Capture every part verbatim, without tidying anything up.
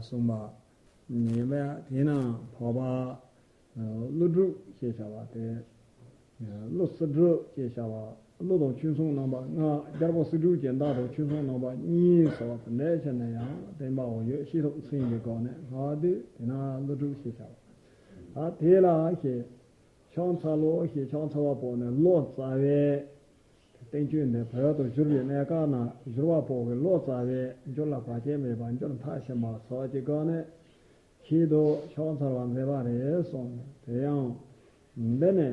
གསུངས་པ་ཡིན་པས། དེས་ན་འཕགས་པ་ཀླུ་སྒྲུབ་ཞེས་བྱ་བ་དེ། ཀླུ་སྒྲུབ་ཞེས་བྱ་བ། ཀླུ་དང་ཆོས་སྲུང་རྣམ་པ་ལྔ། རྒྱལ་པོ་སྲིད་སྒྲུབ་ཀྱི་མདའ་དང་ཆོས་སྲུང་རྣམ་པ་གཉིས་སོགས་དེ་འདྲ་བྱས་ནས་ཡང་བསྟན་པའང་ཡོད། ཤེས་རབ་མཚན་གྱི་སྒོ་ནས་སྔགས་བཟླས། དེས་ན་ཀླུ་སྒྲུབ་ཞེས་བྱ་བ། ད་དེ་ལ་ཞེས། ཕྱག་འཚལ་ལོ་ཞེས་ཕྱག་འཚལ་བ་པོ་ནི་ལོ་ཙཱ་བས། བསྟན་བཅོས་འདི་བོད་དུ་བསྒྱུར་བའི་གནས་སྐབས་ན་བསྒྱུར་བ་པོ་གིས་ལོ་ཙཱ་བས་འགྱུར་ལ་བར་ཆད་མེད་པར་འགྱུར་མཐའ་ཕྱིན་པ་སོགས་ཀྱི་སྒོ་ནས་ཆེད་དུ་ཕྱག་འཚལ་བ་མཛད་པ་རེད་གསུངས། དེ་ཡང་འདི་ནི་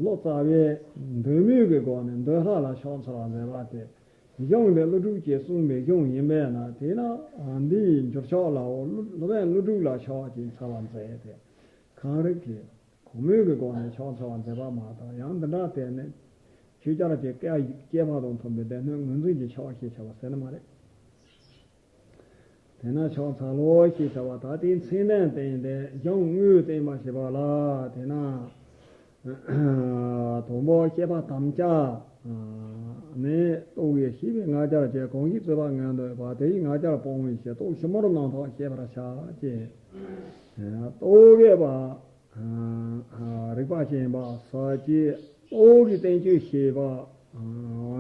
ལོ་ཙཱ་བས་འདོད་མོས་ཀྱི་སྒོ་ནས་འདོད་ལྷ་ལ་ཕྱག་འཚལ་བ་མཛད་པ་སྟེ། གཞུང་འདི་ཀླུ་སྒྲུབ་ཀྱིས་གསུངས་པའི་གཞུང་ཡིན་པས་ན། དེས་ན་འདིའི་འགྱུར་ཕྱག་ལའོ་སློབ་དཔོན་ཀླུ་སྒྲུབ་ལ་ཕྱག་ཅེས་འཚལ་བ་མཛད་དེ། གང་རིགས་ཀྱི་གོང་སྨོས་ཀྱི་སྒོ་ནས་ཕྱག་འཚལ་བ་མཛད་པ་མ་གཏོགས། ཡང་འདི་འདྲ་དེ་ནི་ཆོས་ཅན་གྱི་བསྐལ་བསྐལ་པ་དང་མཐུན་པའི་སྡེ་སྣོད་ངོས་འཛིན་གྱི་ཕྱག་ཞེས་བྱ་བ་ཟེར་ནི་མ་རེད། དེས་ན་ཕྱག་འཚལ་ལོ་ཞེས་བྱ་བ་ད་ལྟའི་མཚན་ལྡན་བསྟན་ཏེ་གཞུང་དངོས་བསྟན་པ་ཞེས་པ་ལ། དེས་ན་དང་པོ་བཤད་པ་དམ་བཅའ་ནི། རྟོག་གེ་ཤེས་པའི་ང་རྒྱལ་གྱིས། གང་ཞིག་རྩོད་པ་ངན་འདོད་པ། དེ་ཡི་ང་རྒྱལ་སྤོང་བའི་ཕྱིར། རྟོག་ཞིབ་མོར་རྣམ་དག་བཤད་པར་བྱ། ཅེས། རྟོག་གེ་པ། རིག་པ་ཅན་པ་ཟེར་གྱི། རྟོག་གེའི་བསྟན་བཅོས་ཤེས་པ།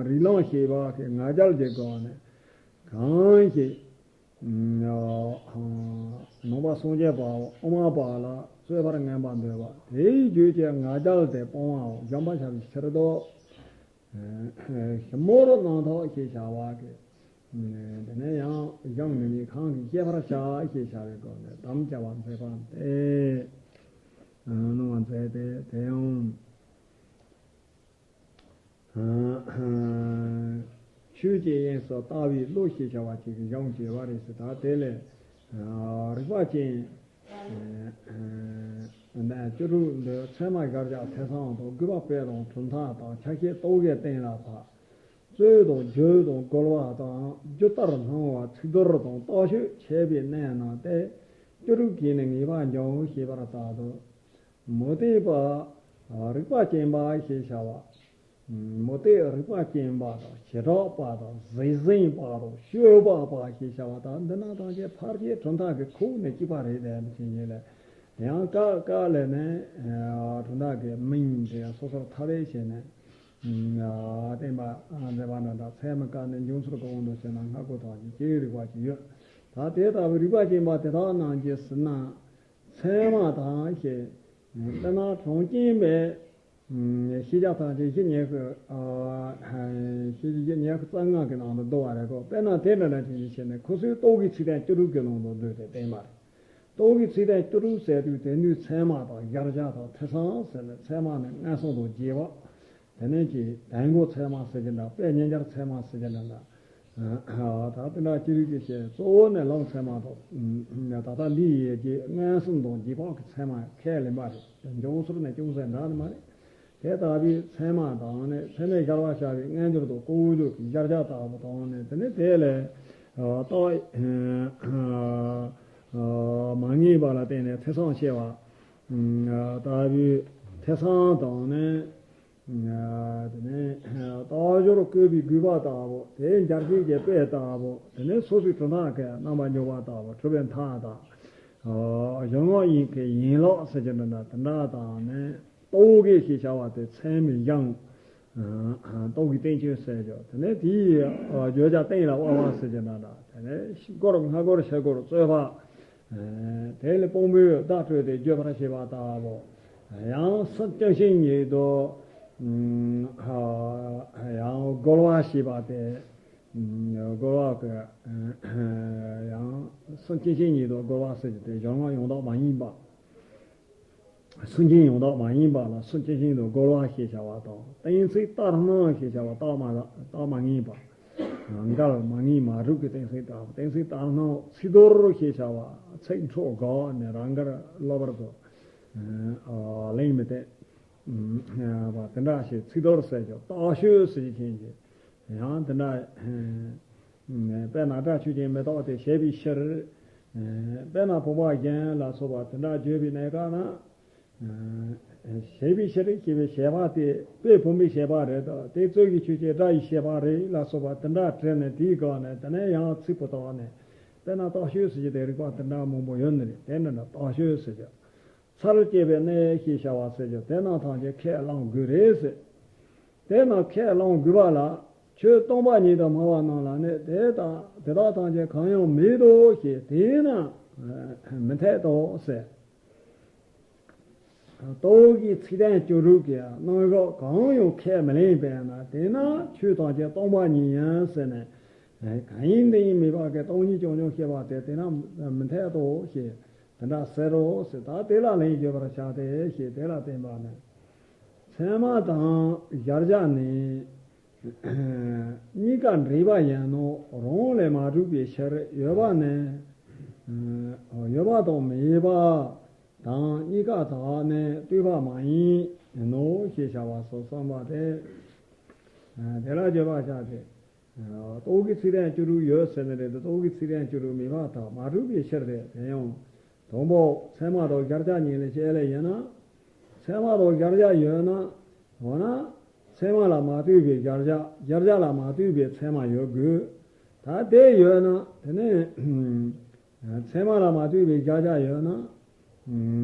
རིགས་ལམ་ཤེས་པ་གི་ང་རྒྱལ་གྱི་སྒོ་ནས་གང་ཞིག་ནང་པ་སངས་རྒྱས་པ་དབུ་མ་པ་ལ་རྩོད་པར་ངན་པ་འདོད་པ་དེའི་རྒྱུད་ཀྱི་ང་རྒྱལ་དེ་སྤོང་བའམ་འཇོམས་པར་བྱ་བའི་ཕྱིར་དུ། ཞིབ་མོར་རྣམ་དག་ཞེས་བྱ་བ་གི། དེ་ནས་ཡང་གཞུང་འདི་ཉིད་གང་གིས་ཤེས་པར་བྱ་ཞེས་བྱ་བའི་སྒོ་ནས་དམ་བཅའ་བ་མཛད་པ་སྟེ། གནང་བ་མཛད་དེ། དེ་ཡང་ཆོས་ཀྱི་དབྱིངས་སུ་ལྟ་བའི་བློ་ཞེས་བྱ་བ་ཅིག་གི་གཞུང་བྱས་པ་རེད་ཟེར། ད་དེ་ལས་རིག་པ་ཅན། ན་བཅུ་དྲུག་འདི་ཚད་མ་གཞལ་བྱ་ཐེ་ཚོམ་དང་། དགོས་པ་དཔེ་དང་གྲུབ་མཐའ་དང་། ཆ་ཤས་རྟོག་གེ་གཏན་ལ་ཕབ། རྩོད་དང་བརྗོད་དང་རྒོལ་བ་དང་། རྒྱུ་ལྟར་སྣང་བ་ཚིག་སྡུད་དང་། རྟགས་ཆོས་འཆད་པའི་གནད་རྣམས་ཏེ། བཅུ་དྲུག་གིས་ནི་ངེས་པ་འབྱུང་ཞེས་པ་ལྟར་དུ། མུ་སྟེགས་པ། རིག་པ་ཅན་པ་ཞེས་བྱ་བ། མུ་སྟེགས་རིག་པ་ཅན་པ་དང་། བྱེ་བྲག་པ་དང་། གཟེར་ཟིང་པ་དང་། སྤྱོད་པ་པ་ཞེས་བྱ་བ་དང་། འདི་རྣམས་ཐམས་ཅད་ཕལ་ཆེར་གྲུབ་མཐའ་གི་ཁོག་ནས་སྐྱེས་པ་རེད་དེ་ནི་བྱེད་ཉེ་ལས། ཡང་ཀ་ཀ་ལས་ནས་གྲུབ་མཐའ་གི་མིང་དེ་སོ་སོར་ཐ་དད་བྱས་ནས་བསྟན་པ་མཛད་པ་འདྲ་འདྲ། ཚད་མ་ཀ་ནས་འབྱུང་ཚུལ་གང་དུ་བྱས་ན་སྔ་རྒོལ་དང་སྐྱེ་བོའི་རིག་པ་ཞིག་ཡོད། ད་དེ་ལྟ་བུའི་རིག་པ་ཅན་པ་དེ་དག་རྣམས་ཀྱིས་ཟེར་ན། ཚད་མ་དང་ཞེས། དཔེར་ན་གྲངས་ཅན་པའི་ཤེས་བྱ་ཐམས་ཅད་བཞི་ཉི་ཤུ། ཨ་ཤེས་བྱ་བཞི་ཉི་ཤུ་རྩ་ལྔ་གི་ནང་དུ་འདུ་བ་རེད་གོ། དཔེར་ན་དེ་འདྲ་འདྲ་ཅིག་བྱས་ནས་ཁོ་ཚོའི་རྟོག་གེའི་ཚིག་དོན་བཅུ་དྲུག་གི་ནང་དུ་འདུས་ཏེ་བསྟན་པ་རེད། རྟོག་གེའི་ཚིག་དོན་བཅུ་དྲུག་ཟེར་དུས་དེ་ནི་ཚད་མ་དང་གཞལ་བྱ་དང་ཐེ་ཚོམ་ཟེར་ནས། ཚད་མ་ནི་མངོན་སུམ་དང་རྗེས་དཔག་དེ་ནས་ཀྱི་དོན་གོ་ཚད་མ་ཟེར་གྱི་འདྲ། དཔེ་མཉམ་སྦྱར་ཚད་མ་ཟེར་གྱི་འདྲ་འདྲ། ད་དེ་འདྲ་ཅི་རིགས་ཀྱི་ཞེས། གཙོ་བོ་ནི་ལམ་ཚད་མ་དང་། ད་ལྟ་འདི་ཡི་རྗེས་མངོན་སུམ་དང་རྗེས་དཔག་གི་ཚད་མ་ཁས་ལེན་པ་རེད། འབྱུང་ཚུལ་ནི་ཅུང་ཟད་འདྲ་ནི་མ་རེད། དེ་ལྟ་བུའི་ཚད་མ་དང་ནི། ཚད་མས་གཞལ་བར་བྱ་བའི་མངོན་གྱུར་དང་། ལྐོག་གྱུར་གྱི་གཞལ་བྱ་ལྟ་བུ་དང་ནི། དེ་ནི་དེ་ལས་རྟགས་མ་ངེས་པ་ལ་བརྟེན་ནས་ཐེ་ཚོམ་སྐྱེ་བ་ལྟ་བུའི་ཐེ་ཚོམ་དང་ནི། དེ་ནས་རྟགས་སྦྱོར་བཀོད་པའི་དགོས་པ་ལྟ་བུ། དེའི་འཇལ་བྱེད་ཀྱི་དཔེ་ལྟ་བུ། དེ་ནས་སོ་སོའི་གྲུབ་མཐའ་གི་རྣམ་པ་འཇོག་པ་ལྟ་བུ། གྲུབ་པའི་མཐའ་དང་། གཞན་ངོ་ཡིན་གྱི་ཡིན་ལུགས་ཟེར་གྱི་འདྲ་འདྲ་དེ་འདྲ་དང་ནི། རྟོག་གེ་ཞེས་བྱ་བ་དེ་ཚད་མའི་གཞུང་། རྟོག་གེའི་བསྟན་བཅོས་ཟེར་གྱི། དེ་ནས་དེའི་བརྗོད་བྱ་གཏན་ལ་དབབ་པ་ཟེར་གྱི་འདྲ་འདྲ། དེ་ནས་རྒོལ་སྔ་རྒོལ་ཕྱི་རྒོལ་རྩོད་པ། དེ་ལས་དཔང་པོའི་བརྡ་སྤྲོད་དེ་བརྗོད་པར་བྱེད་པ་ལྟ་བུ། ཡང་སེམས་ཀྱི་ཤིང་ཉིད་དུ་ཡང་རྒོལ་བ་ཞེས་པ་དེ། རྒོལ་བ་གི་ཡང་སེམས་ཀྱི་ཤིང་ཉིད་དུ་རྒོལ་བ་ཟེར་གྱི་དེ་གཞན་ཡང་ཡང་དག་མ་ཡིན་པ། སེམས་ཅན་ཡང་དག་མ་ཡིན་པ་ལ་སེམས་ཅན་ཤིང་དུ་རྒོལ་བ་ཞེས་བྱ་བ་དང་། གཏན་ཚིགས་ལྟར་སྣང་ཞེས་བྱ་བ་རྟགས་མ་རྟགས་མ་ངེས་པ། འགལ་མ་ངེས་མ་གྲུབ་ཀྱི་གཏན་ཚིགས་ལྟར། གཏན་ཚིགས་ལྟར་སྣང་ཚིག་རྡོར་ཞེས་བྱ་བ། ཚིག་འཕྲོག་དགོས་ནས་རང་དགར་ལོག་པར་དུ་ལན་མི་སྟེར་བ་དེ་འདྲ་ཞིག། ཚིག་རྡོར་ཟེར་གྱི་རྟགས་ཤོད་ཟེར་གྱི་མཁན་གྱི། ཡང་དེ་འདྲ། དཔེར་ན་སྒྲ་ཆོས་ཅན་མི་རྟག་སྟེ་ཞེས་པའི་ཕྱིར། དཔེར་ན་བུམ་པ་གཞན་ལ་སོགས་པ་དེ་འདྲ་བརྗོད་པའི་གནས་སྐབས་ན། ཞེས་པའི་ཕྱིར་ཞེས་པའི་བྱེད་པ་དེ་དཔེ་བུམ་པའི་བྱེད་པ་རེད་དོ། དེ་རྩོད་ཀྱི་ཆོས་ཅན་སྒྲ་ཡི་བྱེད་པ་རེད་ལ་སོགས་པ་དེ་འདྲ་དྲིས་ནས། དེའི་སྐབས་ནས་དེ་ནས་ཡང་ཚིག་པོ་དག་ནས། དཔེར་ན་རྟགས་ཤོས་ཟེར་གྱི་དེ་རིགས་པ་དེ་འདྲ་མང་པོ་ཡོད་ནི་རེད། དེ་འདྲ་འདྲ་རྟགས་ཤོས་ཟེར་གྱི། ཚར་བཅད་པའི་གནས་ཞེས་བྱ་བ་ཟེར་གྱི་དེ་རྣམས་ཐམས་ཅད་ཁས་བླང་དགོས་རེད་ཟེར། དེ་རྣམས་ཁས་བླང་དགོས་པ་ལ། ཆོས་སྟོང་པ་ཉིད་དུ་སྨྲ་བ་རྣམས་ལ་ནི་དེ་དག་དེ་དག་ཐམས་ཅད་གང་ཡང་མེད་དོ་ཞེས་དེས་ན་མི་འཐད་དོ་ཟེར། ལྟོ་གོས་ཚིག་དོན་བཅུ་དྲུག་གི་རྣམ་གཞག་གང་ཡང་ཁས་མི་ལེན་པས་ན། དེས་ན་ཆོས་ཐམས་ཅད་སྟོང་པ་ཉིད་ཡིན་ཟེར་ནས། གང་ཡིན་འདི་ཡིན་མེད་པ་གི་སྟོང་ཉིད་རྐྱང་རྐྱང་བཤད་པ་དེ་དེ་ན་མི་འཐད་དོ་ཞེས་དེ་འདྲ་ཟེར་རོ་ཟེར། ད་དེ་ལ་ལན་བརྗོད་པར་བྱ་སྟེ་ཞེས་དེ་ལ་བརྟེན་པ་ནི། ཚད་མ་དང་གཞལ་བྱ་ནི། གཉིས་ཀ་འབྲེལ་པ་ཡིན་ནོ། རང་ལས་མ་གྲུབ་པའི་ཕྱིར་ཡོད་པ་ནི། ཡོད་པ་དང་མེད་པ་དང་གཉིས་ཀ་དག་ནི་ལྟོས་པ་མ་ཡིན་ནོ་ཞེས་བྱ་བ་སོགས་གསུངས་པ་སྟེ། དེ་ལ་བརྗོད་པར་བྱ་སྟེ། ལྟོ་གོས་ཚིག་དོན་བཅུ་དྲུག་ཡོད་ཟེར་ནི་རེད་དེ། ལྟོ་གོས་ཚིག་དོན་བཅུ་དྲུག་མེད་པར་ཐལ། མ་གྲུབ་པའི་ཕྱིར་ཏེ། དེ་ཡང་དང་པོ་ཚད་མ་དང་གཞལ་བྱ་གཉིས་ལ་དཔྱད་ལས་ཡིན་ན། ཚད་མ་དང་གཞལ་བྱ་ཡོད་ན། འོ་ན་ཚད་མ་ལ་མ་ལྟོས་པའི་གཞལ་བྱ། གཞལ་བྱ་ལ་མ་ལྟོས་པའི་ཚད་མ་ཡོད་དགོས། ད་དེ་ཡོད་ན་དེ་ནས་ཚད་མ་ལ་མ་ལྟོས་པའི་གཞལ་བྱ་ཡོད་ན།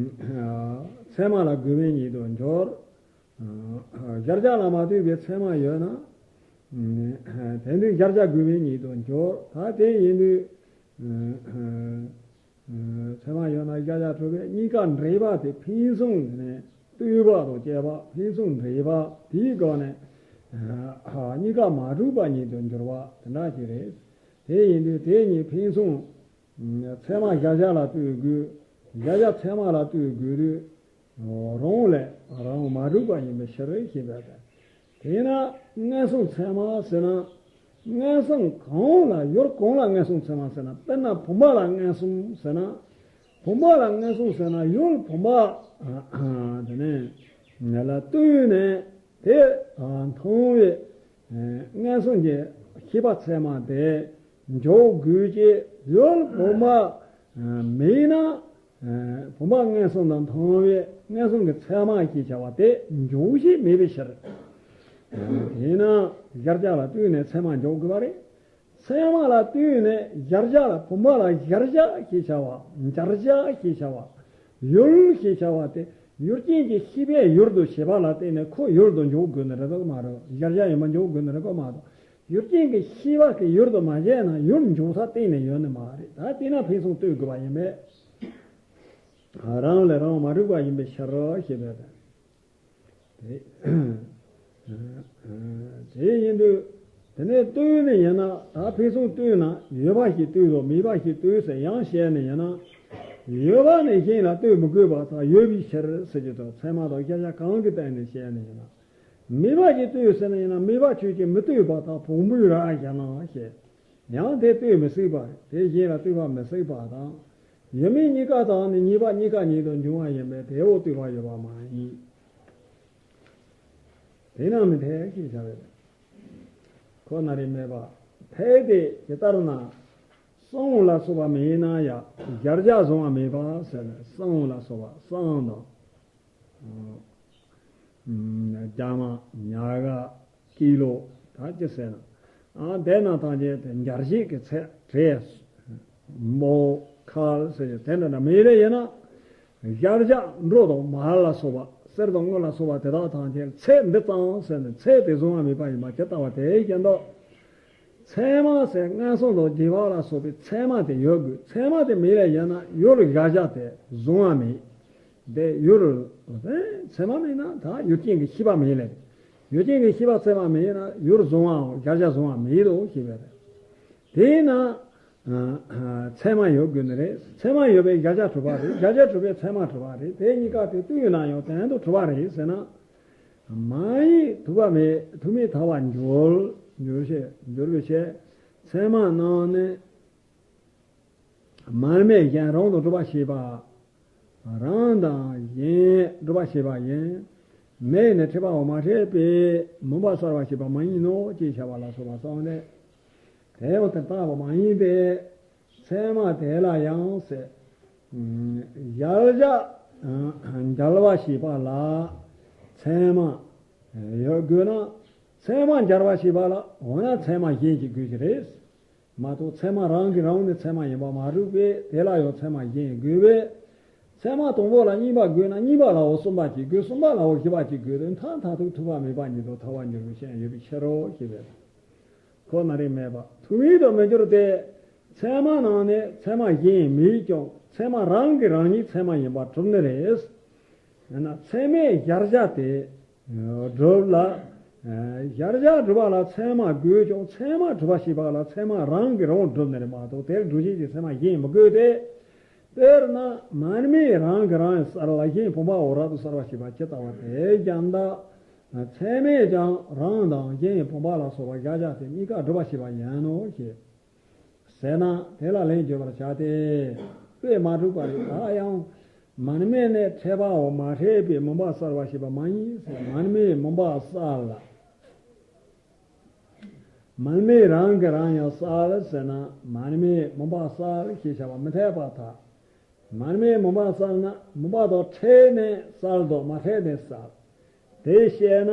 ཚད་མ་ལ་དགོས་པའི་ཉིད་དུ་འགྱུར། གཞལ་བྱ་ལ་མ་ལྟོས་པའི་ཚད་མ་ཡོད་ན། དེ་དུས་གཞལ་བྱ་དགོས་པའི་ཉིད་དུ་འགྱུར། ད་དེ་ཡིན་དུས། ཚད་མ་ཡོད་ན་གཞལ་བྱ་གྲུབ་པས། གཉིས་ཀ་འབྲེལ་པ་དེ་ཕན་ཚུན་ནས་ལྟོས་པ་དང་བཅས་པ། ཕན་ཚུན་འབྲེལ་པ་དེའི་སྒོ་ནས་གཉིས་ཀ་མ་གྲུབ་པ་ཉིད་དུ་འགྱུར་བ་དེ་འདྲ་ཅིག་རེད། དེ་ཡིན་དུས་དེ་གཉིས་ཕན་ཚུན། ཚད་མ་གཞལ་བྱ་ལ་ལྟོས་དགོས། གཞལ་བྱ་ཚད་མ་ལ་ལྟོས་དགོས་དུས། རང་ལས་རང་མ་གྲུབ་པ་ཡིན་པའི་ཕྱིར་ཞེས་པས། དེས་ན་མངོན་སུམ་ཚད་མ་ཟེར་ན། མངོན་སུམ་གང་ལ་ཡུལ་གང་ལ་མངོན་སུམ་ཚད་མ་ཟེར་ན། དཔེར་ན་བུམ་པ་ལ་མངོན་སུམ་ཟེར་ན། བུམ་པ་ལ་མངོན་སུམ་ཟེར་ན་ཡུལ་བུམ་པ་དེ་ནས་ལ་ལྟོས་ནས་དེ་མཐོང་བའི་མངོན་སུམ་གྱི་ཤེས་པ་ཚད་མ་དེ། འཇོག་དགོས་ཀྱི་ཡུལ་བུམ་པ་མེད་ན། བུམ་པ་མངོན་སུམ་དུ་མཐོང་བའི་མངོན་སུམ་གྱི་ཚད་མ་ཞེས་བྱ་བ་དེ་འཇོག་བྱེད་མེད་པའི་ཕྱིར། དེས་ན་གཞལ་བྱ་ལ་ལྟོས་ནས་ཚད་མ་འཇོག་དགོས་པ་རེད། ཚད་མ་ལ་ལྟོས་ནས་གཞལ་བྱ་ལ་བུམ་པ་ལ་གཞལ་བྱ་ཞེས་བྱ་བ། འཇལ་བྱ་ཞེས་བྱ་བ། ཡུལ་ཞེས་བྱ་བ་དེ་ཡུལ་ཅན་གྱི་ཤེས་པས་ཡུལ་དུ་བྱེད་པ་ལ་བརྟེན་ནས་ཁོ་ཡུལ་དུ་འཇོག་དགོས་ནི་རེད་དམ་མ་རེད། གཞལ་བྱ་ཡིན་པ་འཇོག་དགོས་ནི་རེད་དམ་མ་རེད། ཡུལ་ཅན་གྱི་ཤེས་པ་གིས་ཡུལ་དུ་མ་བྱས་ན་ཡུལ་འཇོག་ས་གཏན་ནས་ཡོད་ནི་མ་རེད། ད་དེས་ན་ཕན་ཚུན་ལྟོས་དགོས་པ་ཡིན་པས། རང་ལས་རང་མ་གྲུབ་པ་ཡིན་པའི་ཕྱིར་རོ་ཞེས་པས། དེ་དེ་ཡིན་དུས་དེ་ནས་ལྟོས་ནི་ཡིན་ན། ད་ཕན་ཚུན་ལྟོས་ན་ཡོད་པ་ཞིག་ལྟོས་དང་མེད་པ་ཞིག་ལྟོས་ཟེར་ཡང་བཤད་ནི་ཡིན་ན། ཡོད་པ་ནི་གཞན་ལ་ལྟོས་མི་དགོས་པར་ཐལ། ཡོད་པའི་ཕྱིར་ཟེར་གྱི་འདུག་ཚད་མ་དང་གཞལ་བྱ་གང་གི་སྟེང་ནས་བཤད་ནི་ཡིན་ན། མེད་པ་ཞིག་ལྟོས་ཟེར་ནི་ཡིན་ན། མེད་པ་ཆོས་ཅན་མི་ལྟོས་པར་ཐལ། བོང་བུའི་རྭ་བཞིན་ཞེས། ཡང་དེ་ལྟོས་མི་སྲིད་པ་རེད། དེ་གཞན་ལ་ལྟོས་པ་མི་སྲིད་པ་དང་། ཡོད་མེད་གཉིས་ཀ་དག་ནི་ཉེས་པ་གཉིས་ཀ་ཉིད་དུ་འབྱུང་བ་ཡིན་པས་དེའོ་ལྟོས་པ་ཡོད་པ་མ་ཡིན། དེས་ན་མི་འཐད་ཅེས་བྱ་བས། ཁོ་ན་རེ་མེད་པ། འཐད་དེ་ཇི་ལྟར་ན། བསམ་ལ་སོགས་པ་མེད་ན་ཡང་གཞལ་བྱ་བཟུང་བ་མེད་པ་ཟེར་ནས། བསམ་ལ་སོགས་པ་བསམ་དང་། རྒྱ་མ་ཉ་ག་ཀི་ལོ་ད་ཅི་ཟེར་ན། ཨ་དེ་རྣམས་ཐམས་ཅད་དེ་འཇལ་བྱེད་ཀྱི་ཚད་བྲེ། མོ་ཁལ་ཟེར་ཡ་དེ་འདྲ་འདྲ་མེད་རེ་ཡིན་ན། གཞལ་བྱ་འགྲོ་དང་མལ་ལ་སོགས་པ། གསེར་དང་དངུལ་ལ་སོགས་པ་དེ་དག་ཐམས་ཅད་ཚད་འདི་ཙམ་ཟེར་ནས་ཚད་དེ་བཟུང་བ་མེད་པ་ཡིན་པ་ཇི་ལྟ་བ་དེ་བཞིན་དུ། ཚད་མ་ཟེར་མངོན་སུམ་དང་རྗེས་དཔག་ལ་སོགས་པའི་ཚད་མ་དེ་ཡོད་དགོས། ཚད་མ་དེ་མེད་ལ་ཡིན་ན་ཡུལ་གཞལ་བྱ་དེ་བཟུང་བ་མེད། དེ་ཡུལ་ཚད་མ་མེད་ན་ད་ཡུལ་ཅན་གྱི་ཤེས་པ་མེད་ལ། ཡུལ་ཅན་གྱི་ཤེས་པ་ཚད་མ་མེད་ན་ཡུལ་བཟུང་བའམ་གཞལ་བྱ་བཟུང་བ་མེད་དོ་ཞེས་པས། དེས་ན་ཚད་མ་ཡོད་དགོས་ནི་རེད། ཚད་མ་ཡོད་པས་གཞལ་བྱ་གྲུབ་པ་རེད། གཞལ་བྱ་གྲུབ་པས་ཚད་མ་གྲུབ་པ་རེད། དེ་གཉིས་ཀ་དེ་ལྟོས་ན་ཡང་དོན་དུ་གྲུབ་པ་རེད་ཟེར་ན། མ་ཡིན་ཐུག་པ་མེད། ཐུག་མེད་ཐལ་བར་འགྱུར། འགྱུར་བྱེད་འགྱུར་བའི་ཕྱིར། ཚད་མ་རྣམས་ནི་མར་མེ་གཞན་རང་དུ་སྒྲུབ་པ་ཞེས་པ། རང་དང་གཞན་སྒྲུབ་པ་ཞེས་པ་ཡིན། མེ་ནི་འཕྲད་པའམ་མ་འཕྲད་པའི་མུན་པ་སེལ་བ་ཞེས་པ་མ་ཡིན་ནོ་ཅེས་བྱ་བ་ལ་སོགས་པ་གསུངས་ཏེ། དེ་ཡང་དེ་ལྟ་བུ་མ་ཡིན་པས། ཚད་མ་དེ་ལ་ཡང་ཟེར། གཞལ་བྱ་འཇལ་བ་ཞེས་པ་ལ་ཚད་མ་ཡོད་དགོས་ན། ཚད་མ་འཇལ་བ་ཞེས་པ་ལ་འོ་ན་ཚད་མ་གཞན་ཞིག་དགོས་ཀྱི་རེད། མ་གཏོགས་ཚད་མ་རང་གིས་རང་ནི་ཚད་མ་ཡིན་པ་མ་གྲུབ་པས། དེ་ལ་ཡང་ཚད་མ་གཞན་དགོས་པས། ཚད་མ་དང་པོ་ལ་གཉིས་པ་དགོས་ན་གཉིས་པ་ལའང་གསུམ་པ་གཅིག་དགོས། གསུམ་པ་ལའང་བཞི་པ་གཅིག་དགོས་ཏེ། མཐའ་མཐའ་དག་ཐུག་ཐུབ་པ་མེད་པ་ཉིད་དུ་ཐལ་བར་འགྱུར་བའི་ཤན་ཡོད་པའི་ཕྱིར་རོ་ཞེས་པས། ཁོ་ན་རེ་མེད་པ་ཐུག་མིན་དུ་མི་འགྱུར་ཏེ། ཚད་མ་ནང་ནས་ཚད་མ་གཞན་མེད་ཀྱང་ཚད་མ་རང་གིས་རང་ཉིད་ཚད་མ་ཡིན་པ་གྲུབ་ནི་རེད། ཡང་ན་ཚད་མས་གཞལ་བྱ་དེ་སྒྲུབ་ལ། གཞལ་བྱ་སྒྲུབ་པ་ལ་ཚད་མ་དགོས་ཀྱང་ཚད་མ་གྲུབ་པ་ཞེས་པ་ལ་ཚད་མ་རང་གིས་རང་སྒྲུབ་ནི་རེད་མ་གཏོགས། དེར་སྒྲུབ་བྱེད་ཀྱི་ཚད་མ་གཞན་མི་དགོས་ཏེ། དཔེར་ན་མར་མེ་རང་གིས་རང་གསལ་ལ་གཞན་བུམ་པའོ་རབ་ཏུ་གསལ་བར་བྱེད་པ་ཇི་ལྟ་བ་དེ་ཀྱང་། ཚད་མས་ཀྱང་རང་དང་གཞན་བུམ་པ་ལ་སོགས་པ་གཞལ་བྱ་དེ་གཉིས་ཀ་སྒྲུབ་པ་ཞེས་པ་ཡིན་ནོ་ཞེས་ཟེར་ན། དེ་ལ་ལན་བརྗོད་པར་བྱ་སྟེ། དཔེ་མ་གྲུབ་པ་རེད། ད་ཡང་མར་མེ་ནས་འཕྲད་པའོ་མ་འཕྲད་པའི་མུན་པ་བསལ་བ་ཞེས་པ་མ་ཡིན་ཟེར། མར་མེའི་མུན་པ་བསལ་ལ། མར་མེ་རང་གིས་རང་ཡང་བསལ་ཟེར་ན། མར་མེའི་མུན་པ་བསལ་ཞེས་བྱ་བ་མི་འཐད་པར་ཐལ། མར་མེའི་མུན་པ་བསལ་ན་མུན་པ་དང་འཕྲད་ནས་བསལ་དང་མ་འཕྲད་ནས་བསལ། དེ་བཤད་ན།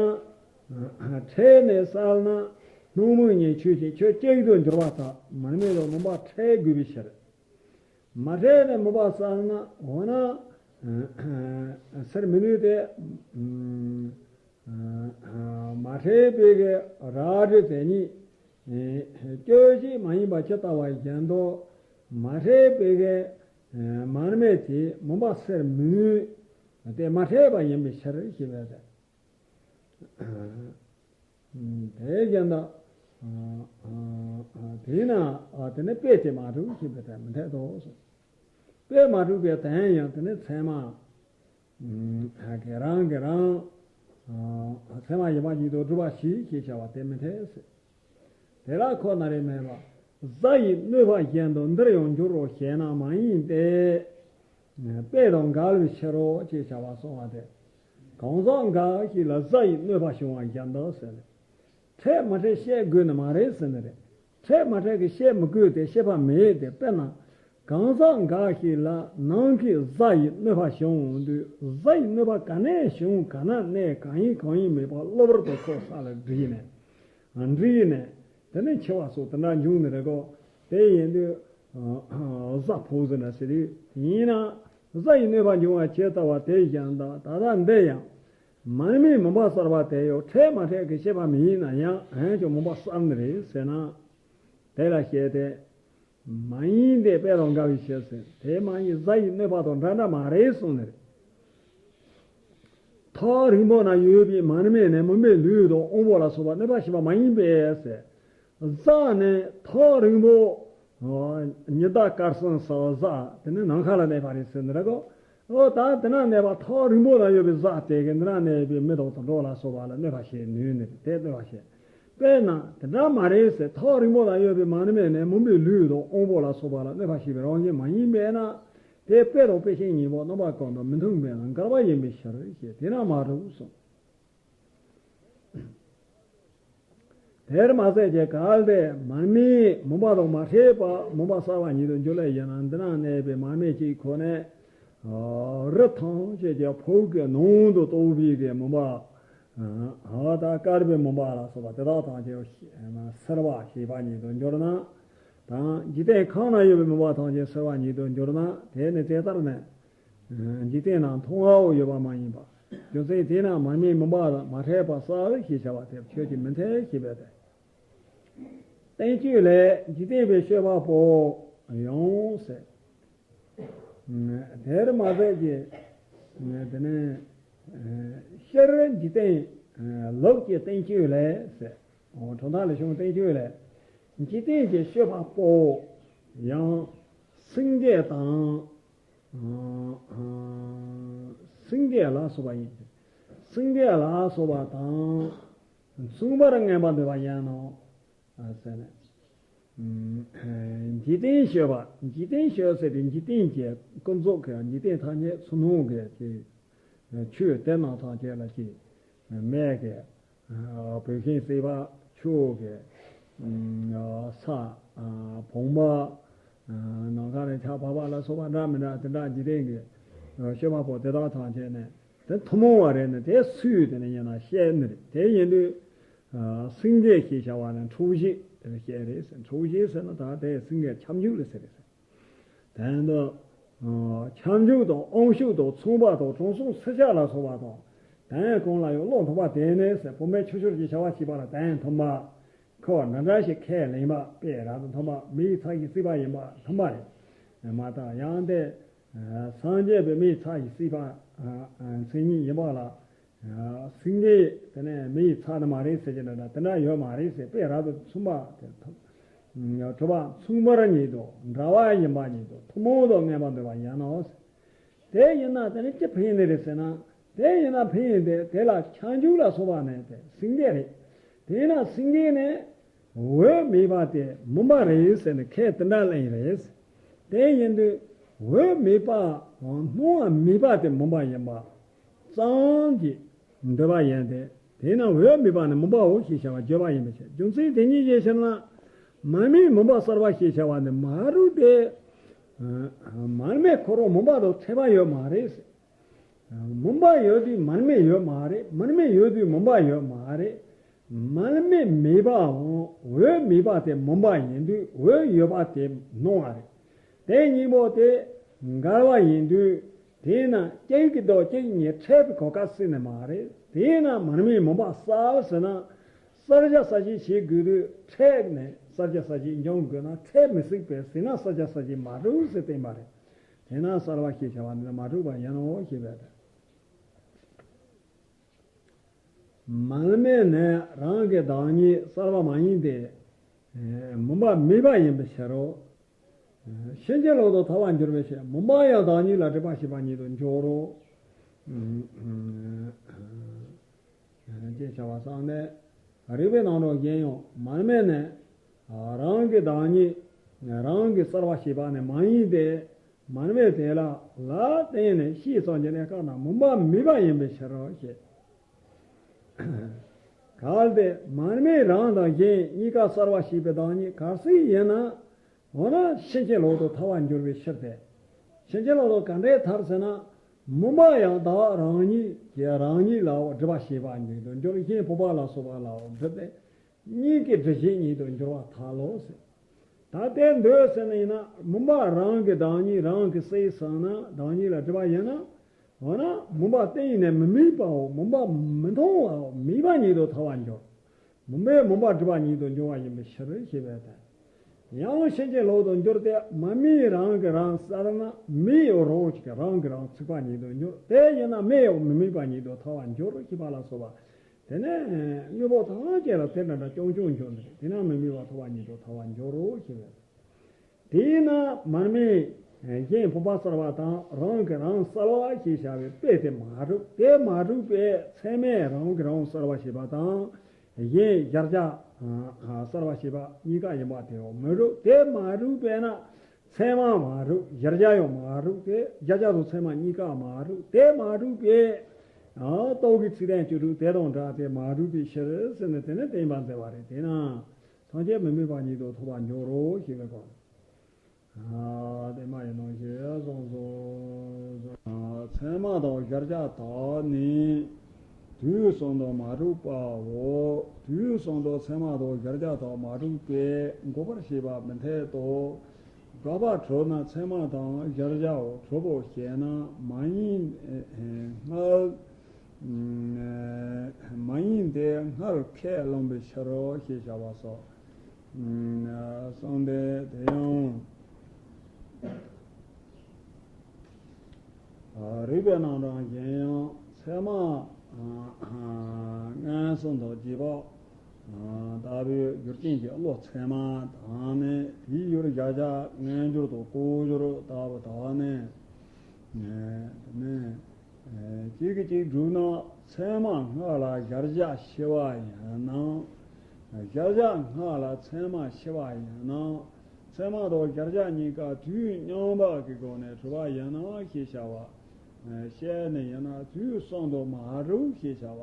འཕྲད་ནས་བསལ་ན་སྣང་མུན་གཉིས་ཆོས་ཅན། ཆོས་གཅིག་ཏུ་འགྱུར་བར་ཐལ། མར་མེ་དང་མུན་པ་འཕྲད་དགོས་པའི་ཕྱིར། མ་འཕྲད་ནས་མུན་པ་བསལ་ན། འོ་ན་ཟེར་མི་ནུས་ཏེ། མ་འཕྲད་པའི་གི་རབ་འབྲིང་དེ་གཉིས་སྐྱོད་བྱེད་མ་ཡིན་པ་ཇི་ལྟ་བ་བཞིན་དུ། མ་འཕྲད་པའི་གི་མར་མེ་དེས་མུན་པ་སེལ་མི་ནུས་ཏེ། མ་འཕྲད་པ་ཡིན་པའི་ཕྱིར་ཞེས་པས་ཏེ། དེའི་རྐྱེན་དང་། དེས་ན་དེ་ནི་དཔེ་དེ་མ་གྲུབ་ཞེས་པས་ཏེ་མི་འཐད་དོ་གསུངས། དཔེ་མ་གྲུབ་པའི་དོན་ཡང་དེ་ནི་ཚད་མ་གི་རང་གི་རང་ཚད་མ་ཡིན་པ་ཉིད་དུ་སྒྲུབ་པ་ཞིག་ཞེས་བྱ་བ་དེ་མི་འཐད་ཟེར། དེ་ལ་ཁོ་ན་རེ་མེད་པ། གཟའ་ཡི་གནོད་པ་བཞིན་དུ་འདིར་ཡང་འགྱུར་རོ་ཞེ་ན་མ་ཡིན་ཏེ། དཔེ་དང་འགལ་བའི་ཕྱིར་རོ་ཞེས་བྱ་བ་གསུངས་པ་སྟེ། གང་ཟག་འགའ་ཞིག་ལ་གཟའ་ཡི་གནོད་པ་བྱུང་བ་བཞིན་དུ་ཟེར་ནས། འཕྲད་མ་འཕྲད་བཤད་དགོས་ནི་མ་རེད་ཟེར་ནི་རེད། འཕྲད་མ་འཕྲད་ཀྱི་བཤད་མི་དགོས་ཏེ། བཤད་པ་མེད་དེ། དཔེར་ན། གང་ཟག་འགའ་ཞིག་ལ་ནམ་མཁའི་གཟའ་ཡི་གནོད་པ་བྱུང་དུས། གཟའ་ཡི་གནོད་པ་ག་ནས་བྱུང་། ག་ན་གནས། གང་ཡིན་གང་ཡིན་མེད་པར་གློ་བུར་དུ་ཁོ་ས་ལ་བསྒྲིལ་ནས། བསྒྲིལ་ནས་དེ་ནས་འཆི་བ་སོགས་དེ་འདྲ་འབྱུང་ནི་རེད་གོ། དེ་ཡིན་དུས་གཟའ་ཕོག་ཟེར་ན་ཟེར་དུས། ཡིན་ན་གཟའ་ཡི་གནོད་པ་འབྱུང་བ་ཇི་ལྟ་བ་དེ་བཞིན་དུ། ད་ལྟ་འདི་ཡང་མར་མེའི་མུན་པ་བསལ་བ་དེ་ཡང་འཕྲད་མ་འཕྲད་ཀྱི་བཤད་པ་མིན་ན་ཡང་། འོན་ཀྱང་མུན་པ་བསལ་ནི་རེད་ཟེར་ན། དེ་ལ་བཤད་དེ། མ་ཡིན་ཏེ། དཔེ་དང་འགལ་བའི་ཕྱིར་ཟེར། དེ་མ་ཡིན། གཟའ་ཡི་གནོད་པ་དང་འདྲ་འདྲ་མ་རེད་གསུངས་ནས། ཐག་རིང་པོ་ན་ཡོད་པའི་མར་མེ་ནི་མུན་པའི་ལུས་དང་དབང་པོ་ལ་སོགས་པ་གནོད་པ་བྱེད་པ་མ་ཡིན་པས་ཟེར། གཟའ་ནི་ཐག་རིང་པོ། ཉི་ཟླ་སྐར་གསུམ་ཟེར་བ་གཟའ་དེ་ནི་ནམ་མཁའ་ལ་གནས་པ་རེད་ཟེར་ནི་རེད་གོ། འོ་ད་དེ་ན་གནས་པ་ཐག་རིང་པོ་ན་ཡོད་པའི་གཟའ་དེ་གིས་འདི་ན་གནས་པའི་མི་དང་དུད་འགྲོ་ལ་སོགས་པ་ལ་གནོད་པ་བྱེད་ནུས་ནི་རེད། དེ་གནོད་པ་བྱེད། དཔེར་ན་དེ་འདྲ་མ་རེད་ཟེར། ཐག་རིང་པོ་ན་ཡོད་པའི་མར་མེ་ནི་མུན་པའི་ལུས་དང་དབང་པོ་ལ་སོགས་པ་ལ་གནོད་པ་བྱེད་པའི་རང་བཞིན་མ་ཡིན་པས་ན། དེ་དཔེ་དང་དཔེ་ཤིང་གཉིས་པོ་རྣམ་པ་ཀུན་ཏུ་མི་མཐུན་པས་ན་འགལ་བ་ཡིན་པའི་ཕྱིར་ཞེས། དེས་ན་མ་གྲུབ་གསུངས། དེར་མ་ཟད་ཀྱི་གལ་ཏེ་མར་མེའི་མུན་པ་དང་མ་འཕྲད་པ་མུན་པ་བསལ་བ་ཉིད་དུ་འགྱུར་ལེ་ཡིན་ན། འདི་ན་གནས་པའི་མར་མེ་གཅིག་ཁོ་ནས་རི་ཐམས་ཅད་ཀྱི་ཕུག་གི་ནང་དུ་གཏོགས་པའི་གི་མུན་པ། ཨ་ད་དཀར་པོའི་མུན་པ་ལ་སོགས་པ་དེ་དག་ཐམས་ཅད་སེལ་བ་ཞེས་པ་ཉིད་དུ་འགྱུར་ན། དང་འཇིག་རྟེན་ཁམས་ན་ཡོད་པའི་མུན་པ་ཐམས་ཅད་སེལ་བ་ཉིད་དུ་འགྱུར་ན། དེ་ནི་དེ་ལྟར་ནི་འཇིག་རྟེན་ན་མཐོང་བའོ་ཡོད་པ་མ་ཡིན་པ། རྒྱུ་མཚན་དེས་ན་མར་མེའི་མུན་པ་དང་མ་འཕྲད་པ་བསལ་ཞེས་བྱ་བ་དེ་ཆོས་ཅན་མི་འཐད་ཞེས་པས་ཏེ། བསྟན་བཅོས་ལས། འཇིག་རྟེན་པའི་སྤྱོད་པ་པོ་ཡང་ཟེར། དེར་མ་ཟད་ཀྱི། དེ་ནས་ཤེར་འཇིག་རྟེན། ལུགས་ཀྱི་བསྟན་བཅོས་ལས་ཟེར། གྲུབ་མཐའ་ལས་བྱུང་བསྟན་བཅོས་ལས། འཇིག་རྟེན་གྱི་སྤྱོད་པ་པོ་ཡང་སེང་གེ་དང་། སེང་གེ་ལ་སོགས་པ་ཡིན། སེང་གེ་ལ་སོགས་པ་དང་མཚུངས་པར་ངེས་པ་འདོད་པ་ཡིན་ནོ། ཟེར་ནས། འཇིག་རྟེན་སྤྱོད་པ། འཇིག་རྟེན་སྤྱོད་ཟེར་དེ་འཇིག་རྟེན་གྱི་ཀུན་རྫོབ་ཀྱི་འཇིག་རྟེན་ཐམས་ཅད་ཚུར་སྣང་གི་ཆོས་དེ་རྣམས་ཐམས་ཅད་ལ་ཅིག་མེད་ཀྱི། བུད་ཤིང་སྲིད་པ། ཆུ་གི། ས། བོང་བུ། ནམ་མཁའ་ནས་ཆར་པ་བབས་པ་ལ་སོགས་པ་འདྲ་མི་འདྲ་དེ་འདྲ་འཇིག་རྟེན་གྱི་སྤྱོད་པ་པོ་དེ་དག་ཐམས་ཅད་ནི་དེ་ཐུན་མོང་བ་རེད་ནི། དེ་སུས་དེ་ནི་ཡིན་ན་བཤད་ནི་རེད། དེ་ཡིན་དུས་སེང་གེ་ཞེས་བྱ་བ་ནི་འཁྲུལ་གཞི། དེ་ལ་བཤད་རེད་ཟེར། འཕྲོག་བྱེད་ཟེར་ན་ད་དེ་སེང་གེ་ཁྱབ་འཇུག་ལ་ཟེར་རེད་ཟེར། དེ་ནས་ཁྱབ་འཇུག་དང་དབང་ཕྱུག་དང་མཚུངས་པ་དང་དྲང་སྲོང་སྲི་ཞུ་ལ་སོགས་པ་དང་། དེ་གང་ལ་ཡང་བློ་མཐུན་པ་དེ་ནི་ཟེར། བུད་མེད་ཆུང་ཤོས་ཀྱི་བྱ་བ་བྱེད་པ་ལ་དེ་མཐུན་པ། ཁོ་འདྲ་འདྲ་ཞིག་ཁས་ལེན་པ་དཔེ་རབ་ཏུ་མཐུན་པ། མི་ཡི་ཚབ་ཀྱིས་གཙོས་པ་ཡིན་པ་མཐུན་པ་རེད། མ་གཏོགས་ཡང་དེ་སངས་རྒྱས་པའི་མི་ཡི་ཚབ་ཀྱིས་གཙོས་པ་མཚན་ཉིད་ཡིན་པ་ལ། སེང་གེ་དེ་ནས་མི་ཡི་ཚབ་ནི་མ་རེད་ཟེར་གྱི་འདྲ་འདྲ་དེ་འདྲ་ཡོད་མ་རེད་ཟེར། དཔེ་རབ་ཏུ་མཚུངས་པ་དེ་ཐོབ། གྲུབ་པ་མཚུངས་པར་ཉིད་དུ་འདྲ་བ་ཡིན་པ་ཉིད་དུ་ཐུན་མོང་དུ་ངེས་པར་འདོད་པ་ཡིན་ནོ། དེ་ཡིན་ན་དེ་ནི་ཅི་ཕན་ཡོན་རེད་ཟེར་ན། དེ་ཡིན་ན་ཕན་ཡོན་དེ་དེ་ལ་ཁྱབ་འཇུག་ལ་སོགས་པ་ནི་དེ་སེང་གེ་རེད། དེས་ན་སེང་གེ་ནི་འོད་མེད་པ་དེ་མུན་པ་རེད་ཟེར་ནས་ཁས་དེ་འདྲ་ལེན་རེད། དེ་ཡིན་དུས་འོད་མེད་པ་སྣང་བ་མེད་པ་དེ་མུན་པ་ཡིན་པ་ཙམ་གྱིས་འདོད་པ་ཡིན་ཏེ། དེས་ན་འོད་མེད་པ་ནི་མུན་པའོ་ཞེས་བྱ་བ་བརྗོད་པ་ཡིན་པའི་ཕྱིར། རྒྱུ་མཚན་དེ་ཉིད་ཅི་ཕྱིར་ན། མར་མེའི་མུན་པ་བསལ་བ་ཞེས་བྱ་བ་ནི་མ་རིག་པས། མར་མེ་ཁོ་རང་མུན་པ་དང་ཕྲད་པ་ཡོད་མ་རེད། མུན་པ་ཡོད་དུས་མར་མེ་ཡོད་མ་རེད། མར་མེ་ཡོད་དུས་མུན་པ་ཡོད་མ་རེད། མར་མེ་མེད་པའམ་འོད་མེད་པ་དེ་མུན་པ་ཡིན་དུས་འོད་ཡོད་པ་དེ་སྣང་བ་རེད། དེ་གཉིས་པོ་དེ་འགལ་བ་ཡིན་དུས། དེས་ན་གཅིག་གི་ལྡོག་གཅིག་གཉིས་ཕྲད་པའི་གོ་སྐབས་སྲིད་ནི་མ་རེད། དེས་ན་མར་མེའི་མུན་པ་བསལ་ཟེར་ན། བསལ་བྱ་གསལ་བྱེད་བྱེད་དགོས་དུས་ཕྲད་ནས་བསལ་བྱ་གསལ་བྱེད་འབྱུང་དགོས་ན་ཕྲད་མི་སྲིད་པས་ཟེར་ན་བསལ་བྱ་གསལ་བྱེད་མ་གྲུབ་ཟེར་བསྟན་པ་རེད། དེས་ན་བསལ་བ་ཞེས་བྱ་བ་འདི་ནི་མ་གྲུབ་པ་ཡིན་ནོ་ཞེས་པས། མར་མེ་ནི་རང་གི་བདག་ཉིད་བསལ་བ་མ་ཡིན་ཏེ། མུན་པ་མེད་པ་ཡིན་པའི་ཕྱིར་རོ། ཕྱིན་ཅི་ལོག་ཏུ་ཐལ་བར་འགྱུར་བའི་ཕྱིར། མུན་པ་ཡང་བདག་ཉིད་ལ་སྒྲིབ་པ་ཞེས་པ་ཉིད་དུ་འགྱུར་རོ། ཅེས་བྱ་བ་གསུངས་ནས། རིགས་པའི་རྣམ་གྲངས་གཞན་ཡང་མར་མེ་ནི་རང་གི་བདག་ཉིད་རང་གིས་བསལ་བ་ཞེས་པ་ནི་མ་ཡིན་ཏེ། མར་མེ་དེ་ལ་ལ་བརྟེན་ནས་ཤེས་ཙམ་གྱི་གནས་སྐབས་ན་མུན་པ་མེད་པ་ཡིན་པའི་ཕྱིར་རོ་ཞེས། གལ་ཏེ་མར་མེ་རང་དང་གཞན་གཉིས་ཀ་བསལ་བ་ཞེས་པའི་བདག་ཉིད་གལ་སྲིད་ཡིན་ན། འོ་ན་ཕྱིན་ཅི་ལོག་ཏུ་ཐལ་བར་འགྱུར་བའི་ཕྱིར་ཏེ། ཕྱིན་ཅི་ལོག་ཏུ་ག་འདྲས་ཐལ་ཟེར་ན། མུན་པ་ཡང་བདག་རང་ཉིད་ཀྱི་རང་ཉིད་ལའོ་སྒྲིབ་པ་ཞེས་པ་ཉིད་དུ་འགྱུར། གཞན་ཕུང་པོ་ལ་སོགས་པ་ལའོ་སྒྲིབ་པས། གཉིས་ཀྱི་སྒྲིབ་བྱེད་ཉིད་དུ་འགྱུར་བར་ཐལ་ལོ་ཟེར། ད་དེ་འདོད་ཟེར་ནི་ཡིན་ན་མུན་པ་རང་གི་བདག་ཉིད་རང་གིས་བསལ་ཟིན་ན་བདག་ཉིད་ལ་སྒྲིབ་པ་ཡིན་ན། འོ་ན་མུན་པ་གཏན་ནས་མི་དམིགས་པའོ། མུན་པ་མི་མཐོང་བའོ། མེད་པ་ཉིད་དུ་ཐལ་བར་འགྱུར། མུན་པས་མུན་པ་སྒྲིབ་པ་ཉིད་དུ་འགྱུར་བ་ཡིན་པའི་ཕྱིར་ཞེས་པས་ཏེ། ཡང་ཕྱིན་ཅི་ལོག་ཏུ་འགྱུར་ཏེ་མར་མེ་རང་གིས་རང་བསལ་ན་མེ་ཡང་རང་གིས་རང་གིས་རང་ཚིག་པ་ཉིད་དུ་འགྱུར། དེ་ཡིན་ན་མེ་ཡང་མི་དམིགས་པ་ཉིད་དུ་ཐལ་བར་འགྱུར་ཞེས་པ་ལ་སོགས་པ། དེ་ནས་དངོས་པོ་ཐམས་ཅད་ལ་དེ་འདྲ་འདྲ་རྐྱང་རྐྱང་འགྱུར་ནས་དེ་ན་མི་དམིགས་པ་ཐལ་བ་ཉིད་དུ་ཐལ་བར་འགྱུར་རོ་ཞེས་པས། དེས་ན་མར་མེ་གཞན་ཕུང་པོ་བསལ་བ་དང་རང་གིས་རང་བསལ་བ་ཞེས་བྱ་བའི་དཔེ་དེ་མ་གྲུབ། དེ་མ་གྲུབ་པས་ཚད་མས་རང་གིས་རང་བསལ་བ་ཞེས་པ་དང་གཞན་གཞལ་བྱ་བསལ་བ་ཞེས་པ་གཉིས་ཀ་ཡིན་པ་དེའོ་མི་གྲུབ། དེ་མ་གྲུབ་པས་ན། ཚད་མ་མ་གྲུབ། གཞལ་བྱ་ཡང་མ་གྲུབ་སྟེ། གཞལ་བྱ་དང་ཚད་མ་གཉིས་ཀ་མ་གྲུབ། དེ་མ་གྲུབ་པས། ཨ་རྟོག་གེའི་ཚིག་དོན་བཅུ་དྲུག་དེ་དང་འདྲ་སྟེ་མ་གྲུབ་པའི་ཕྱིར་ཟེར་ནས་དེ་ནི་བསྟན་པ་མཛད་པ་རེད། དེས་ན་ཐམས་ཅད་མི་དམིགས་པ་ཉིད་དུ་ཐལ་བར་འགྱུར་རོ་ཞེས་པའི་སྐོར། ཨ་དེ་མ་ཡིན་ནོ་ཞེས་གསུངས་སོ། ཚད་མ་དང་གཞལ་བྱ་དག་ནི། དུས་གསུམ་དུ་མ་གྲུབ་པའོ། དུས་གསུམ་དུ་ཚད་མ་དང་གཞལ་བྱ་དག་མ་གྲུབ་པས་འགོག་པར་བྱེད་པ་མི་འཐད་དོ། དགག་པ་གྲུབ་ན་ཚད་མ་དང་གཞལ་བྱའོ་གྲུབ་བོ་ཞེ་ན། མ་ཡིན་སྔར་མ་ཡིན་ཏེ་སྔར་ཁས་བླངས་པའི་ཕྱིར་རོ་ཞེས་བྱ་བ་སོགས། གསུངས་ཏེ་དེ་ཡང་། རིགས་པའི་རྣམ་གྲངས་གཞན་ཡང་ཚད་མ་མངོན་སུམ་དང་རྗེས་དཔག་ལྟ་བུའི་རྒྱུ་རྐྱེན་གྱི་བློ་ཚད་མ་དང་ནི། དེའི་ཡུལ་གཞལ་བྱ་མངོན་གྱུར་དང་ལྐོག་གྱུར་ལྟ་བུ་དག་ནི། དེ་ནི། གཅིག་གིས་གཅིག་བསྒྲུབས་ན་ཚད་མ་སྔགས་ལ་གཞལ་བྱ་ཤེས་པ་ཡིན་ནམ། གཞལ་བྱ་སྔགས་ལ་ཚད་མ་ཤེས་པ་ཡིན་ནམ། ཚད་མ་དང་གཞལ་བྱ་གཉིས་ཀ་དུས་མཉམ་པ་གི་སྒོ་ནས་གྲུབ་པ་ཡིན་ནམ་ཞེས་བྱ་བ། བཤད་ནི་ཡིན་ན་དུས་གསུམ་དུ་མ་གྲུབ་ཞེས་བྱ་བ།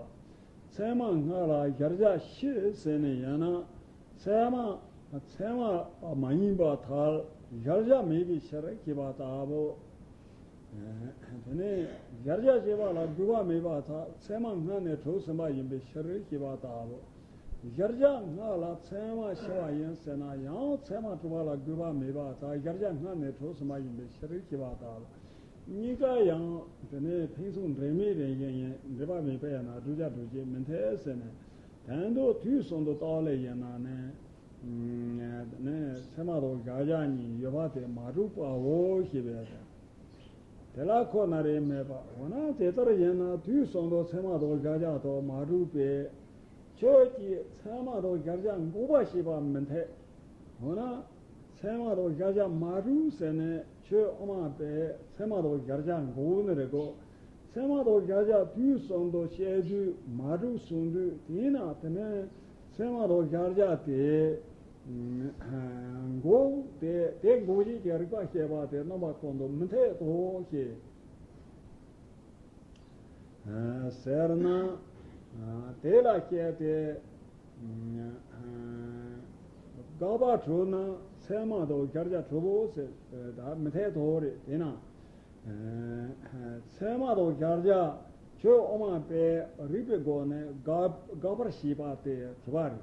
ཚད་མ་སྔགས་ལ་གཞལ་བྱ་ཤེས་ཟེར་ནི་ཡིན་ན། ཚད་མ་ཚད་མ་མ་ཡིན་པར་ཐལ། གཞལ་བྱ་མེད་པའི་ཕྱིར་ཞེས་པ་ལྟ་བུ། དེ་ནས་གཞལ་བྱ་ཞེས་པ་ལ་དགོས་པ་མེད་པར་ཐལ། ཚད་མ་སྔར་ནས་གྲུབ་ཟིན་པ་ཡིན་པའི་ཕྱིར་ཞེས་པ་ལྟ་བུ། གཞལ་བྱ་ལྔ་ལ་ཚད་མ་ཕྱེ་བ་ཡིན་ཟེར་ན་ཡང་ཚད་མ་གྲུབ་པ་ལ་དགོས་པ་མེད་པ་དང་གཞལ་བྱ་ལྔ་ནས་གྲུབ་ཟིན་པ་ཡིན་པའི་ཕྱིར་ཞེས་པ་དག་ལ། གཉིས་ཀ་ཡང་དེ་ནས་ཕན་ཚུན་འབྲེལ་མེད་རང་བཞིན་ཡིན། འབྲེལ་པ་མེད་པས་ན་བསྒྲུབ་བྱ་སྒྲུབ་བྱེད་མི་འཐད་ཟེར་ནས། དོན་དུ་དུས་གསུམ་དུ་རྟག་ལས་ཡིན་ན་ནི། ནི་ཚད་མ་དང་གཞལ་བྱ་གཉིས་ཡོད་པ་དེ་མ་གྲུབ་པའོ་ཞེས་པས། དེ་ལ་ཁོ་ན་རེ་མེད་པ། འོ་ན་དེ་ལྟར་ཡིན་ན་དུས་གསུམ་དུ་ཚད་མ་དང་གཞལ་བྱ་དག་མ་གྲུབ་པས། ཁྱོད་ཀྱིས་ཚད་མ་དང་གཞལ་བྱ་འགོག་པ་ཞེས་པ་མི་འཐད། འོ་ན། ཚད་མ་དང་གཞལ་བྱ་མ་གྲུབ་ཟེར་ནས་ཁྱོད་དབུ་མ་པས་ཚད་མ་དང་གཞལ་བྱ་འགོག་ནི་རེད་གོ། ཚད་མ་དང་གཞལ་བྱ་དུས་གསུམ་དུ་བཤད་དུས་མ་གྲུབ་གསུངས་དུས་དེས་ན་དེ་ནས་ཚད་མ་དང་གཞལ་བྱ་དེ་འགོག་དེ་དེ་འགོག་བྱེད་ཀྱི་རིགས་པ་བཤད་པ་དེ་རྣམ་པ་ཀུན་ཏུ་མི་འཐད་དོ་ཞེས། ཟེར་ན། དེ་ལ་བཤད་དེ། དགག་པ་གྲུབ་ན་ཚད་མ་དང་གཞལ་བྱ་གྲུབ་བོ་ཟེར་ད་མི་འཐད་དོ་རེད་དེ་ན། ཚད་མ་དང་གཞལ་བྱ་ཁྱོད་དབུ་མ་པས་རིགས་པའི་སྒོ་ནས་དགག་དགག་པར་བྱེད་པ་དེ་གྲུབ་པ་རེད།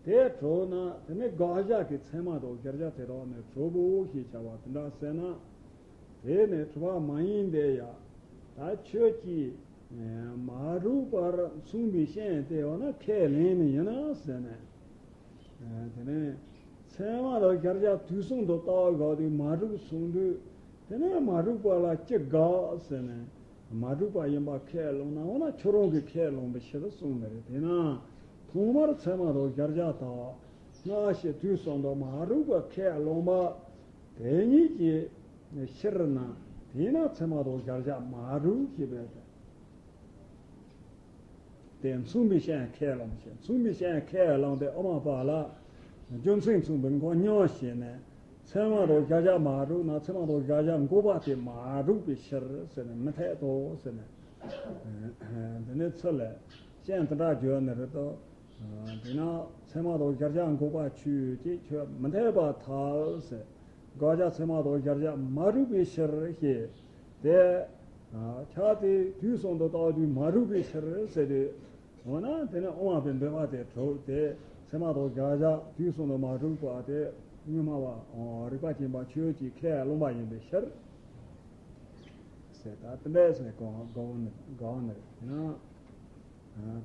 དེ་གྲུབ་ན་དེ་ནི་དགག་བྱ་གི་ཚད་མ་དང་གཞལ་བྱ་དེ་དག་ནི་གྲུབ་བོ་ཞེས་བྱ་བ་དེ་འདྲ་ཟེར་ན། དེ་ནི་གྲུབ་པ་མ་ཡིན་ཏེ་ཡ། ད་ཁྱོད་ཀྱིས་མ་རིག་པར་མཚུངས་པའི་ཤན་དེ་ཡོད་ན་ཁས་ལེན་ནི་ཡིན་ན་ཟེར་ནས། དེ་ནས་ཚད་མ་དང་གཞལ་བྱ་དུས་གསུམ་དུ་ལྟ་བ་དགག་དུས་མ་གྲུབ་གསུངས་དུས་དེ་ནས་མ་གྲུབ་པ་ལ་ཅི་དགག་ཟེར་ནས། མ་གྲུབ་པ་ཡིན་པ་ཁས་བླངས་ན་འོ་ན་ཁྱོད་རང་གིས་ཁས་བླངས་པའི་ཕྱིར་གསུངས་ནི་རེད། དེས་ན་ཐོག་མར་ཚད་མ་དང་གཞལ་བྱ་དག་སྔ་ཕྱི་དུས་གསུམ་དུ་མ་གྲུབ་པ་ཁས་བླངས་པ་དེ་ཉིད་ཀྱི་ཕྱིར་ན་དེས་ན་ཚད་མ་དང་གཞལ་བྱ་མ་གྲུབ་ཞེས་པས། དེ་མཚུངས་པའི་ཤན་ཁས་བླངས་ཤིང་མཚུངས་པའི་ཤན་ཁས་བླངས་ཏེ་དབུ་མ་པ་ལ་རྒྱུ་མཚན་མཚུངས་པའི་འགོག་སྙམ་བྱས་ནས་ཚད་མ་དང་གཞལ་བྱ་མ་གྲུབ་ན་ཚད་མ་དང་གཞལ་བྱ་འགོག་པ་དེ་མ་གྲུབ་པའི་ཕྱིར་ཟེར་ནས་མི་འཐད་དོ་ཟེར་ནས། དེ་ནས་ཚུར་ལ་ཤན་དེ་འདྲ་བརྗོད་ནི་རེད་དོ། དེས་ན་ཚད་མ་དང་གཞལ་བྱ་འགོག་པ་ཆོས་ཅན་ཁྱོད་མི་འཐད་པར་ཐལ་ཟེར། དགག་བྱ་ཚད་མ་དང་གཞལ་བྱ་མ་གྲུབ་པའི་ཕྱིར་ཞེས་དེ། ཆ་དེ་དུས་གསུམ་དུ་རྟག་དུས་མ་གྲུབ་པའི་ཕྱིར་ཟེར་ཏེ། འོ་ན་དེ་ནི་དབུ་མ་པའི་འདོད་པ་དེ་གྲུབ་སྟེ་ཚད་མ་དང་གཞལ་བྱ་དུས་གསུམ་དུ་མ་གྲུབ་པ་དེ་དངོས་སྨྲ་བ་རིགས་པ་ཅན་པ་ཆོས་ཀྱི་ཁས་བླངས་པ་ཡིན་པའི་ཕྱིར། ཟེར་ད་དེ་འདྲ་ཟེར་གོང་དགའ་བོ་ནི་དགའ་བོ་ནི་རེད་ན།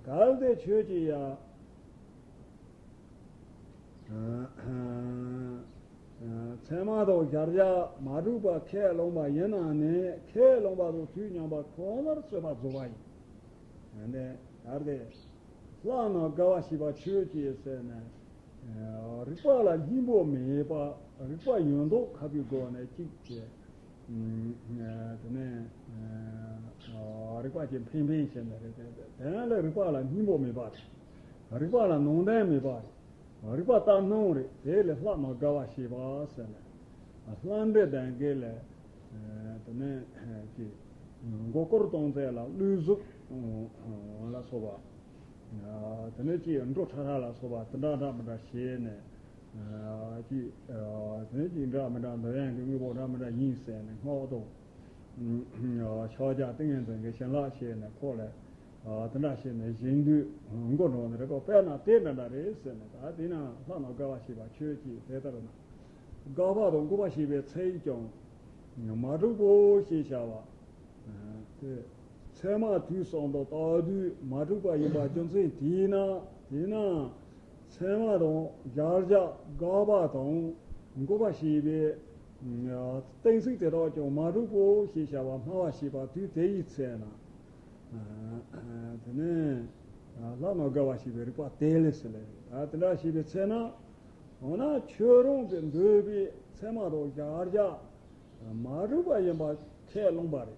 གལ་ཏེ་ཁྱོད་ཀྱིས་ཡང་། ཚད་མ་དང་གཞལ་བྱ་མ་གྲུབ་པ་ཁས་བླངས་པ་ཡིན་ན་ནི་ཁས་བླངས་པ་དང་དུས་མཉམ་པ་ཁོ་ནར་རྩོད་པ་རྫོགས་པ་ཡིན། འདི་ལྟར་ཏེ། ལྷག་ན་དགག་པ་བྱས་པ་ཆོས་ཅན་ཟེར་ནས། རིགས་པ་ལ་སྙིང་པོ་མེད་པ་རིགས་པ་ཡོད་མདོག་ཁ་པོའི་སྒོ་ནས་གཅིག་བྱས། དེ་ནས་རིགས་པ་ཅན་འཕེན་འཕེན་བྱས་ནས་རེད་དེ་དེ་ལ་རིགས་པ་ལ་སྙིང་པོ་མེད་པ་རེད། རིགས་པ་ལ་ནང་དོན་མེད་པ་རེད། རིགས་པ་ལྟར་སྣང་རེད་དེ་ལས་ལྷག་མ་དགག་པ་བྱས་པ་ཟེར་ནས་ལྷག་འབྲེལ་དང་འགལ་ལས། དེ་ནས་ཀྱི་མགོ་སྐོར་གཏོང་ཚད་ལ་བློས་གཟུགས་ལ་སོགས་པ། དེ་ནས་ཀྱི་འགྲོ་ཁྲ་ཁྲ་ལ་སོགས་པ་དེ་འདྲ་འདྲ་མི་འདྲ་བྱས་ནས། ཀྱི། དོན་གྱི་འདྲ་མི་འདྲ་འདོད་ཡོན་གྱི་དངོས་པོ་འདྲ་མི་འདྲ་ཡིན་ཟེར་ནས་སྔགས་དང་། ཕྱག་རྒྱ་ཏིང་ངེ་འཛིན་གྱི་བྱིན་རླབས་བྱས་ནས་ཁོ་ལ། དེ་འདྲ་བྱས་ནས་བཞེངས་དུས་མགོ་འགྲོ་ནི་རེད་གོ། དཔེར་ན་དེ་འདྲ་འདྲ་རེད་ཟེར་ནས་ད་དེ་ན་ལྷག་ན་དགག་པ་བྱས་པ་ཆོས་ཅན་དེ་ལྟར་ན། དགག་པ་དང་འགོག་པ་བྱས་པའི་ཚད་ཀྱང་མ་གྲུབ་བོ་ཞེས་བྱ་བ། དེ། ཚད་མ་དུས་གསུམ་དུ་རྟག་དུས་མ་གྲུབ་པ་ཡིན་པ་རྒྱུ་མཚན་དེས་ན་དེས་ན་ཚད་མ་དང་གཞལ་བྱ་དགག་པ་དང་འགོག་པ་ཞེས་པའི་གཏན་ཚིགས་དེ་དག་ཀྱང་མ་གྲུབ་བོ་ཞེས་བྱ་བ་སྨྲ་བ་ཞེས་པ་དུས་དེ་ཡི་ཚེ་ན། དེ་ནས་ལྷག་མ་དགག་པ་ཞེས་པའི་རིགས་པ་དེ་ལས་ཟེར་ལས་ད་དེ་འདྲ་ཞེས་པའི་ཚེ་ན། འོ་ན་ཁྱོད་རང་གི་འདོད་པའི་ཚད་མ་དང་གཞལ་བྱ། མ་གྲུབ་པ་ཡིན་པ་ཁས་བླངས་པ་རེད།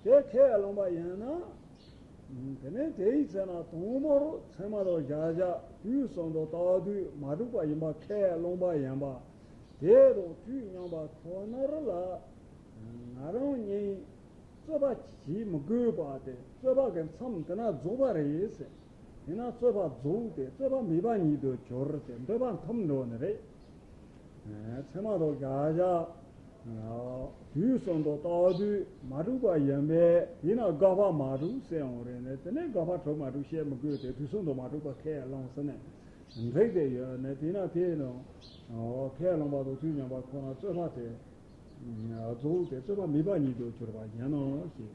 དེ་ཁས་བླངས་པ་ཡིན་ན། དེ་ནས་དེའི་ཚེ་ན་དང་པོར་ཚད་མ་དང་གཞལ་བྱ་དུས་གསུམ་དུ་རྟག་དུས་མ་གྲུབ་པ་ཡིན་པ་ཁས་བླངས་པ་ཡིན་པ། དེ་དང་དུས་མཉམ་པ་ཁོ་ནར་ལ། ང་རང་གཉིས་རྩོད་པ་བྱེད་མི་དགོས་པ་དེ་རྩོད་པ་གི་མཚམས་དེ་ན་རྫོགས་པ་རེད་ཟེར། དེས་ན་རྩོད་པ་རྫོགས་ཏེ་རྩོད་པ་མེད་པ་ཉིད་དུ་གྱུར་ཏེ་འདོད་པ་འཐོབ་འགྲོ་ནི་རེད། ཚད་མ་དང་གཞལ་བྱ། དུས་གསུམ་དུ་རྟག་དུས་མ་གྲུབ་པ་ཡིན་པས་དེས་ན་དགག་པ་མ་གྲུབ་ཟེར་འོང་རེད་ནས་དེ་ནས་དགག་པ་གྲུབ་མ་གྲུབ་བཤད་མི་དགོས་ཏེ་དུས་གསུམ་དུ་མ་གྲུབ་པ་ཁས་བླངས་ཟེར་ནས། འགྲིག་སྟེ་ཡོད་ནས། དེས་ན་དེ་ནི་ཁས་བླངས་པ་དང་དུས་མཉམ་པ་ཁོ་ན་རྩོད་པ་དེ་རྫོགས་ཏེ་རྩོད་པ་མེད་པ་ཉིད་དུ་གྱུར་པ་ཡིན་ནོ་ཞེས།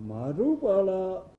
མ་གྲུབ་པ་ལ་